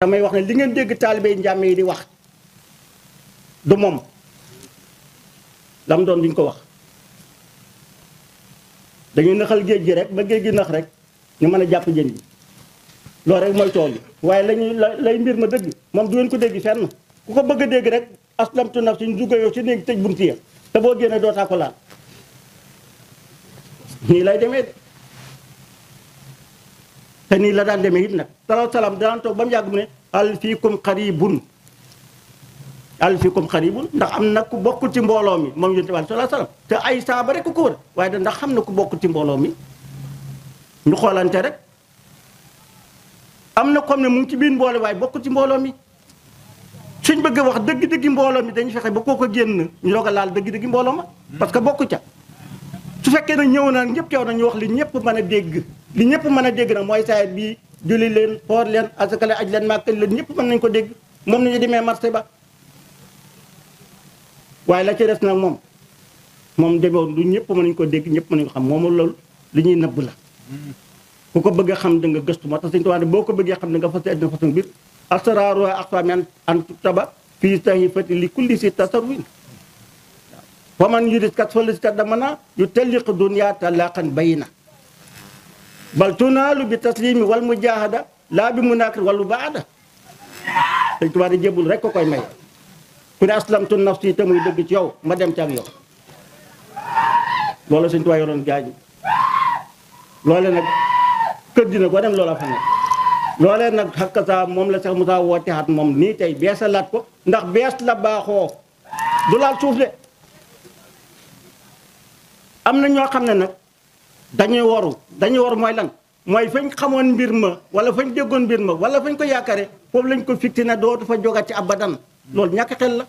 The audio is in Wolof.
damay wax ne li ngeen dégg taalibe njàmme yi di wax du moom lam doon duñ ko wax dañuy naxal géej gi rek ba géej gi nax rek ñu mën a jàpp jën bi loolu rek mooy tool yi waaye lay mbir ma dëgg moom du ngeen ko dégg fenn ku ko bëgg a dégg rek aslamtu nafsi ñu dugga yow si néegi tëj buntu ya te boo génnee dootaa ko laal nii lay demee de te nii la daan demee it nag salaam daan toog ba mu yàgg mu ne al fiikum xaribun ndax am na ku bokkul ci mbooloo mi moom yonent bi sallallahu alayhi wasallam te ay saaba rek ko wër waaye ndax xam na ku bokkul ci mbooloo mi ñu xoolante rek am na comme ne mu ngi ci biir mbooloo waaye bokkul ci mbooloo mi suñ bëgg a wax dëgg-dëggi mbooloo mi dañu fexe ba koo ko génn ñu doog a laal dëgg-dëggi mbooloo ma parce que bokku ca su fekkee nag ñëw na ñëpp teew na ñu wax li ñëpp mën a dégg li ñëpp mën a dégg nag mooy saayit bii julli leen xoor leen asakale aj leen màkkal leen ñëpp mën nañ ko dégg moom nañu demee marché ba waaye la ci des nag moom demewoon du ñëpp mën nañu ko dégg ñëpp mën nañu ko xam moom loolu li ñuy nëbb la ku ko bëgg a xam da nga gëstu moo tax Sëñ Tuubaa boo ko bëggee xam da nga fas addina façon biir asraaru aqsaami an tuktaba fii sahifati li kulli si tasarrufin wa man yurid kat fali kat damana yu talliq dunya talaqan bayna bal tunaalu bi taslimi wal mujahada laa bi munakir wal mubaada Sëñ Tuubaa jébul rek ko koy may ku ne aslamtu nafsi te muy dëgg ci yow ma dem ci ak yow loolu Sëñ Tuubaa yoroon gaañu loole nag kër dina ko dem loola fa nekk loolee nag xakka sa moom la Cheikh Moussa woote xat moom nii tey beesalaat ko ndax bees la baaxoo du laal suuf de am na ñoo xam ne nag dañuy waru mooy lan mooy fañ xamoon mbir ma wala fañ déggoon mbir ma wala fañ ko yaakaare foofu lañ ko fikti na dootu fa jogati abadan loolu ñàkk xel la